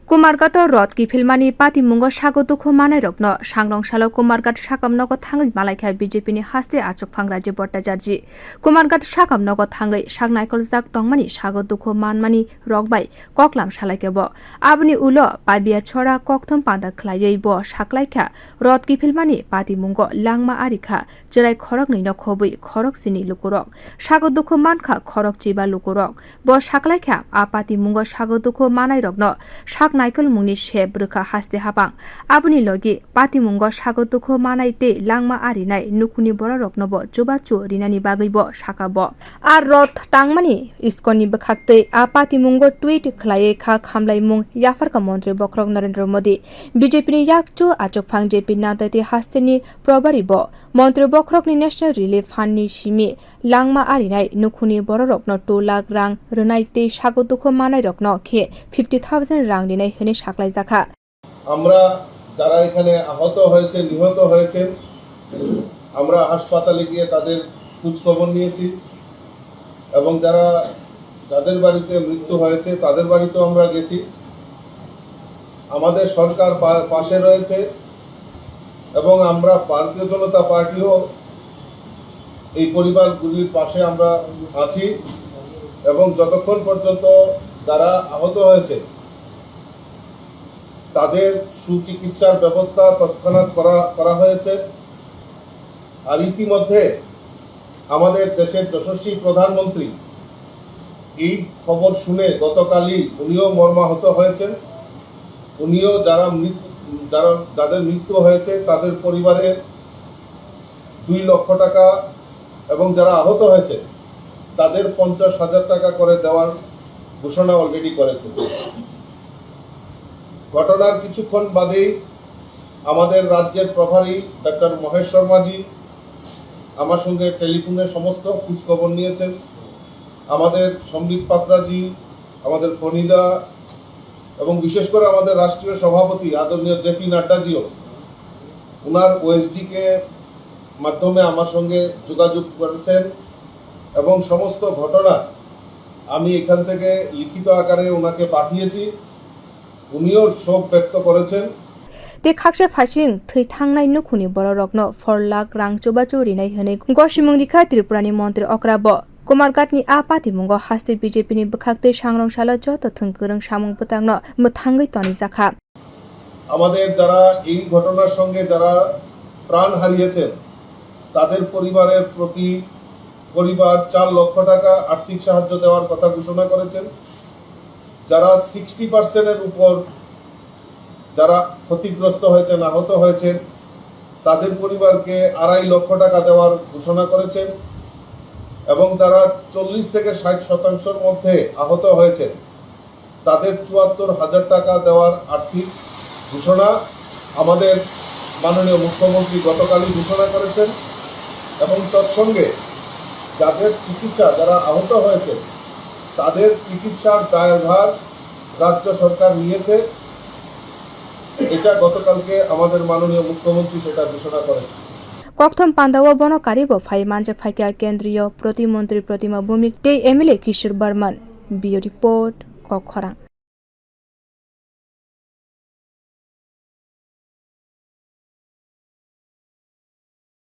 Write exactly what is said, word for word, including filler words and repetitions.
Kumarghato rot kiphilmani patimungo sago dukhu manairokno sangrong salo Kumarghat sakam nogo thangwi malaikha B J P ni haste achukphang Rajiv Bhattacharjee. Kumarghat sakam nogo thangwi sak naikoljak tongmani sago dukhu manmani rok bai koklam salaikha bo. Aboni ulo Pabiachora kokthum panda khlaiwi bo saklaikha rot kiphilmani patimungo langma arikha chwrai khoroknwi no khobwi khorok chini lukurok. Sago dukhu mankha khorok chiba lukurok. Bo saklaikha a patimungo sago dukhu manairokno sak naikolmungni sep rwkha haste hapang. Aboni logi patimungo sago dukhu manai tei langma arinai nukhungni bororokno bo chubachu rinani bagwi bo sakha bo. A rot tangmani iskonni bwkhaktwi a patimungo tweet khlaiwi kha khamlaimung yapharkha Montri Bokhorok Narendra Modi, B J P ni yakchu achukphang J P Nadda tei hasteni probari bo. Montri Bokhorokni National Relief Fund ni simi langma arinai nukhungni bororokno two lakh rang rwnai tei sago dukhu manairokno khe fifty thousand rang rinai hwnwi saklaijakha. আমরা যারা এখানে আহত হয়েছে, নিহত হয়েছেন, আমরা হাসপাতালে গিয়ে তাদের খোঁজ খবর নিয়েছি এবং যারা, যাদের বাড়িতে মৃত্যু হয়েছে, তাদের বাড়িতেও আমরা গেছি। আমাদের সরকার পা-, পাশে রয়েছে এবং আমরা ভারতীয় জনতা পার্টিও এই পরিবারগুলির পাশে আমরা আছি এবং যতক্ষণ পর্যন্ত যারা আহত হয়েছে, তাদের সুচিকিৎসার ব্যবস্থা তৎক্ষণাৎ করা, করা হয়েছে। আর ইতিমধ্যে আমাদের দেশের যশস্বী প্রধানমন্ত্রী এই খবর শুনে গতকালই উনিও মর্মাহত হয়েছেন। উনিও যারা মৃত-, যারা, যাদের মৃত্যু হয়েছে তাদের পরিবারের দুই লক্ষ টাকা এবং যারা আহত হয়েছে তাদের পঞ্চাশ হাজার টাকা করে দেওয়ার ঘোষণা already করেছেন। ঘটনার কিছুক্ষণ বাদেই আমাদের রাজ্যের প্রভারী ডক্টর মহেশ শর্মাজি আমার সঙ্গে টেলিফোনে সমস্ত খোঁজখবর নিয়েছেন। আমাদের সম্বিত পাত্রাজি, আমাদের ফণিদা এবং বিশেষ করে আমাদের রাষ্ট্রীয় সভাপতি আদরণীয় জেপি নাড্ডাজিও ওনার ওএসডিকে মাধ্যমে আমার সঙ্গে যোগাযোগ করেছেন এবং সমস্ত ঘটনা আমি এখান থেকে লিখিত আকারে ওনাকে পাঠিয়েছি। উনিও শোক ব্যক্ত করেছেন। Tei khaksa phaising thwi thangnai nukhungni bororokno four lakh rang chubachu rinai hwnwi gosimung rikha Tripurani montri okra bo. Kumarghatni a patimungo haste B J P ni bwkhaktwi sangrong salo joto thwng kwrwng samung bwtangno mwthangwi tonijakha. আমাদের যারা এই ঘটনার সঙ্গে যারা প্রাণ হারিয়েছেন, তাদের পরিবারের প্রতি পরিবার চার লক্ষ টাকা আর্থিক সাহায্য দেওয়ার কথা ঘোষণা করেছেন। যারা সিক্সটি পার্সেন্টের উপর যারা ক্ষতিগ্রস্ত হয়েছেন, আহত হয়েছেন, তাদের পরিবারকে আড়াই লক্ষ টাকা দেওয়ার ঘোষণা করেছেন এবং যারা চল্লিশ থেকে ষাট শতাংশর মধ্যে আহত হয়েছেন, তাদের চুয়াত্তর হাজার টাকা দেওয়ার আর্থিক ঘোষণা আমাদের মাননীয় মুখ্যমন্ত্রী গতকালই ঘোষণা করেছেন এবং তৎসঙ্গে যাদের চিকিৎসা, যারা আহত হয়েছেন, তাদের চিকিৎসার দায়ভার রাজ্য সরকার নিয়েছে। এটা গতকালকে আমাদের মাননীয় মুখ্যমন্ত্রী সেটা ঘোষণা করেছেন। Kokthum pandao bono karibo phai manjak phaikha kendriyo protimontri Protima Bhumik tei M L A Kishore Barman. Bureau Report, Kokkhorang.